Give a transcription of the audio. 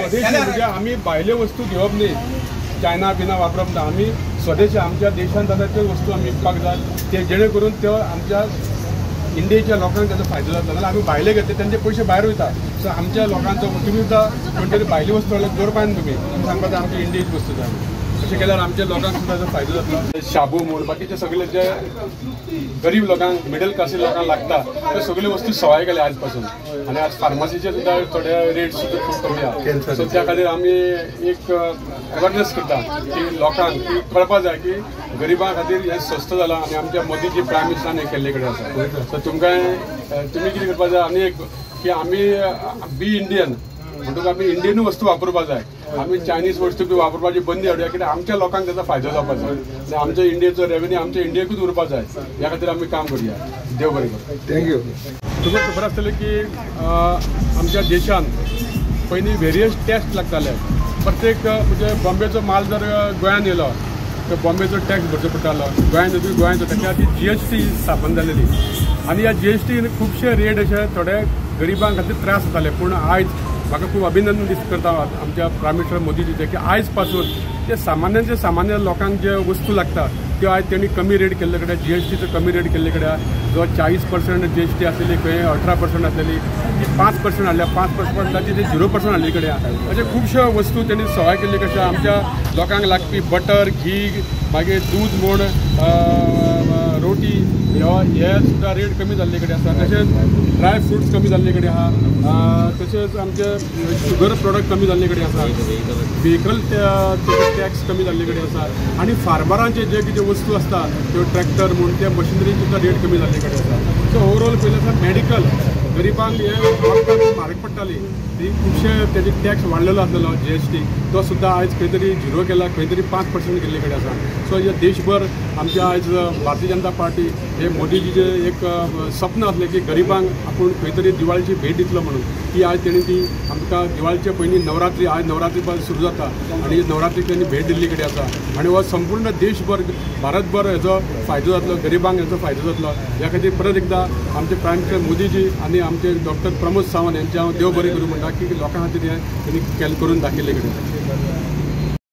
स्वदेशी म्हणजे आमी भायल्यो वस्तू घेवप न्ही, चायना बिना वापरप ना, आमी स्वदेशी आमच्या देशांत जाता त्यो वस्तू आमी विकपाक जाय, ते जेणे करून त्यो आमच्या इंडियेच्या लोकांक ताजो फायदो जातलो. नाल्यार आमी भायले घेतले तेंचे पयशे भायर वयता. सो आमच्या लोकांचो तुमी सुद्दां कोण तरी भायली वस्तू हाडल्यार दवरपाना तुमी सांगपाक जाय आमची इंडियेची वस्तू जाय. अशें केल्यार आमच्या लोकांक सुद्दां ताजो फायदो जातलो. शाबू म्हूण बाकीचे सगळे जे गरीब लोकांक मिडल क्लासी लोकांक लागता ते सगळे वस्तू सवाय केले आज पासून. आनी आज फार्मासीचे सुद्दां थोडे रेट सुद्दां खूब कमी आहा. सो त्या खातीर आमी एक अवेरनेस करता की लोकांक की कळपा जाय की गरिबां खातीर हें स्वस्त जालां आनी आमच्या मोदीजी प्रायम मिनिस्टरान हें केल्ले कडेन आसा. सो तुमकां तुमी कितें करपा जाय आनी एक की आमी बी इंडियन म्हणटकच आमी इंडियन वस्तू वापरपा जाय, आमी चायनीज वस्तू बी वापरपाची बंदी हाडुया कित्याक आमच्या लोकांक ताचो फायदो जावपा जाय आनी आमच्या इंडियेचो रेवेन्यू आमच्या इंडियेकूच उरपा जाय. ह्या खातीर आमी काम करुया. देव बरें करूं. Thank you. तुमकां खबर आसतलें की आमच्या देशांत पयलीं वेरियस टॅक्स लागताले. प्रत्येक म्हणजे बॉम्बेचो माल जर गोंयांत येयलो तर बॉम्बेचो टॅक्स भरचो पडटालो, गोंयांत येतकीर गोंयांचो टॅक्स. ती GST स्थापन जालेली आनी ह्या GST खुबशे रेट अशे थोडे गरिबां खातीर त्रास जाताले. पूण आयज म्हाका खूब अभिनंदन दीस करता आमच्या प्रायम मिनिस्टर मोदीजीचें की आयज पासून ते सामान्यांचे सामान्य लोकांक जे वस्तू लागता त्यो आयज तेणी कमी रेट केल्ले कडेन, GSTचो कमी रेट केल्ले कडेन, जो 40% GST आसलेली खंय 18% आसलेली ती 5% हाडल्या, 5% ती 0% हाडली कडेन. अशे खुबश्यो वस्तू तेणी सवाय केल्ली. कशें आमच्या लोकांक लागपी बटर, घी, मागीर दूद म्हूण, रोटी हे सुद्दां रेट कमी जाल्ले कडेन आसा. तशेंच ड्राय फ्रुट्स कमी जाल्ले कडेन आहा, तशेंच आमचे शुगर प्रोडक्ट कमी जाल्ले कडेन आसा, व्हेकल टॅक्स कमी जाल्ले कडेन आसा आनी फार्मरांचे जे कितें वस्तू आसता त्यो ट्रॅक्टर म्हूण त्या मशिनरी सुद्दां रेट कमी जाल्ले कडेन आसा. सो ओवरऑल पयलें आसा मेडिकल गरिबांक हे वखदां म्हारग पडटाली, ती खुबशे तेजे टॅक्स वाडलेलो आसलेलो GST तो सुद्दां आयज खंय तरी 0 केला, खंय तरी 5% केल्ले कडेन आसा. सो हे देशभर आमच्या आयज भारतीय जनता पार्टी हे मोदीजीचे एक स्वप्न आसलें की गरिबांक आपूण खंय तरी दिवाळीची भेट दितलो म्हणून, ती आयज तेणी ती आमकां दिवाळीचे पयलीं नवरात्री, आयज नवरात्री सुरू जाता आनी नवरात्रीक तेणी भेट दिल्ली कडेन आसा. आनी हो संपूर्ण देशभर भारतभर हेजो फायदो जातलो, गरिबांक हेजो फायदो जातलो. ह्या खातीर परत एकदां आमचे प्रायम मिनिस्टर मोदीजी आनी आमचे डॉक्टर प्रमोद सावंत यांचे हांव देव बरें करूं म्हणटा की लोकां खातीर हें तेणी केल करून दाखयल्ले कडेन.